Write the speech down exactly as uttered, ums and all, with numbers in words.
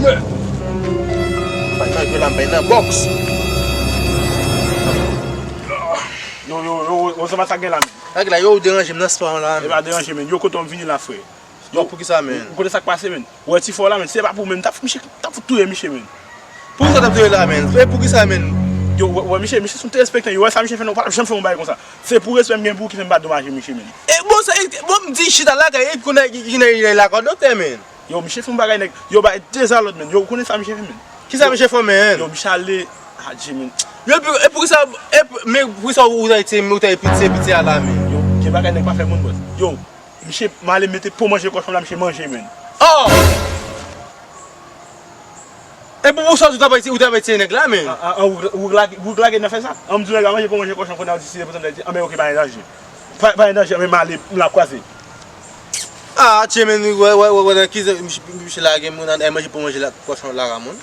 Bay nan jwe la, m bay nan bòks. Yo, yo, yo, yo, sa pa sa gen la, men. Sa gen la, yo, ou deranje m nan spò la, men. E pa deranje, men. Yo, kote w vini la, frè? Yo, poukisa, men? Ou konnen sa k pase, men? Ou wè ti fò la, men. Se pa pou, men. T ap, misye t ap fout touye misye, men. Poukisa t ap touye la, men? E poukisa, men? Yo, wè, wè, misye, misye se yon derespektan. Yo, wè sa misye fè, non, ou pa t ap janm fè yon bagay konsa. Se pou respè m gen pou ou ki fè m pa domaje misye, men. E bon, sa, e, bon, m di chita lakay, e konnen ki, ki, ki, ki lakòd doktè, men. Yo, misye fè yon bagay, nèg. Yo, bay dezalòd, men. Yo, ou konnen sa misye fè, men? Kisa misye fè, men? Yo, misye ale. Adje, men. Yo, epi, e poukisa, e, men poukisa ou ta ete, ou ta epitye, epitye a la, men? Yo, gen bagay nèg pa fè moun, bòs. Yo, misye, m ale mete po manje kòchon la, misye manje, men. Oh! E pou, pou sa, ou ta epitye, ou ta epitye nèg la, men? An, an, an, ou, ou lage, ou lage nan fè sa? An, m di nèg la manje po manje kòchon, kounye a ou di si se pou sa, m di, an, men oke, pa gen danje. Pa, pa gen danje, men m ale, m la kwaze. Ah, adje, men, wè, wè, wè, wè, nan ki misye, misye lage moun, al manje po manje la, kòchon la, moun.